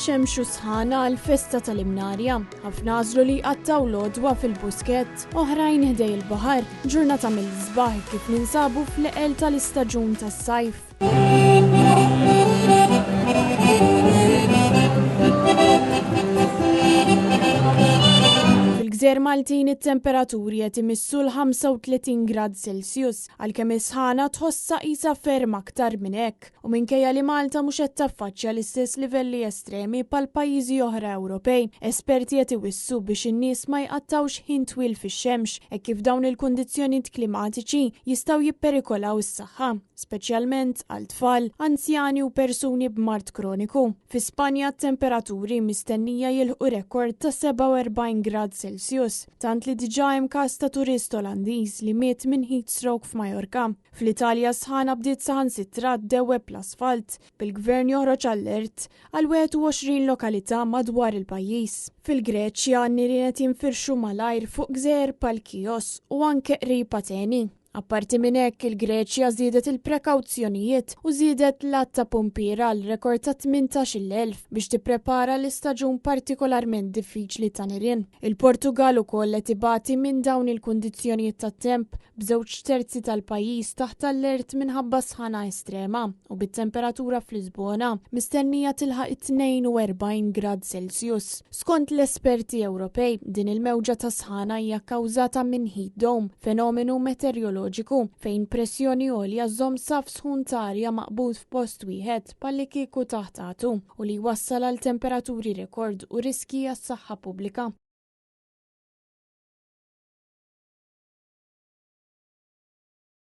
xemx u sħana għall-festa tal-Imnarja. Ħafna għażlu li jqattgħu l-għodwa fil-buskett, oħrajn ħdej il-baħar. Ġurnata mill-isbaħ kif ninsabu fl-eqel tal-istaġun tas-sajf. Fil-gżejjer Maltin it-temperaturi qed imissu l-35 grad Celsius, għalkemm is-sħana tħossha qisha ferm aktar minn hekk. U minkejja li Malta mhux qed taffaċċja l-istess livelli estremi bħal pajjiżi oħra Ewropej, esperti qed iwissu biex in-nies ma jqattgħux ħin twil fix-xemx hekk kif dawn il-kundizzjonijiet klimatiċi jistgħu jipperikolaw is-saħħa, speċjalment għal tfal, anzjani u persuni b'mard kroniku. Fi Spanja t-temperaturi mistennija jilħqu rekord ta' 47 grad Celsius, tant li diġà hemm każ ta' turist Olandiż li miet minn heat stroke f'Majorka. Fl-Italja s-sħana bdiet saħansitra ddewweb l-asfalt, bil-gvern joħroġ allert għal 21 lokalità madwar il-pajjiż. Fil-Greċja n-nirien qed jinfirxu malajr fuq gżejjer bħal Chios u anke qrib Ateni. Apparti minn hekk, il-Greċja żiedet il-prekawzjonijiet u żiedet l-għadd ta' pumpiera għal rekord ta' 18,000 biex tipprepara l-istaġun partikolarment diffiċli ta' nirien. Il-Portugall ukoll qed ibati minn dawn il-kundizzjonijiet tat-temp, b'żewġ terzi tal-pajjiż taħt allert minħabba sħana estrema u bit-temperatura f'Lisbona mistennija tilħaq it-42 grad Celsius. Skont l-esperti Ewropej, din il-mewġa ta' sħana hija kkawżata minn heat dome, fenomenu meteoroloġiku fejn pressjoni għolja żżomm saff sħun ta' arja maqbud f'post wieħed bħallikieku taħt għatu u li jwassal għal temperaturi rekord u riskji għas-saħħa pubblika.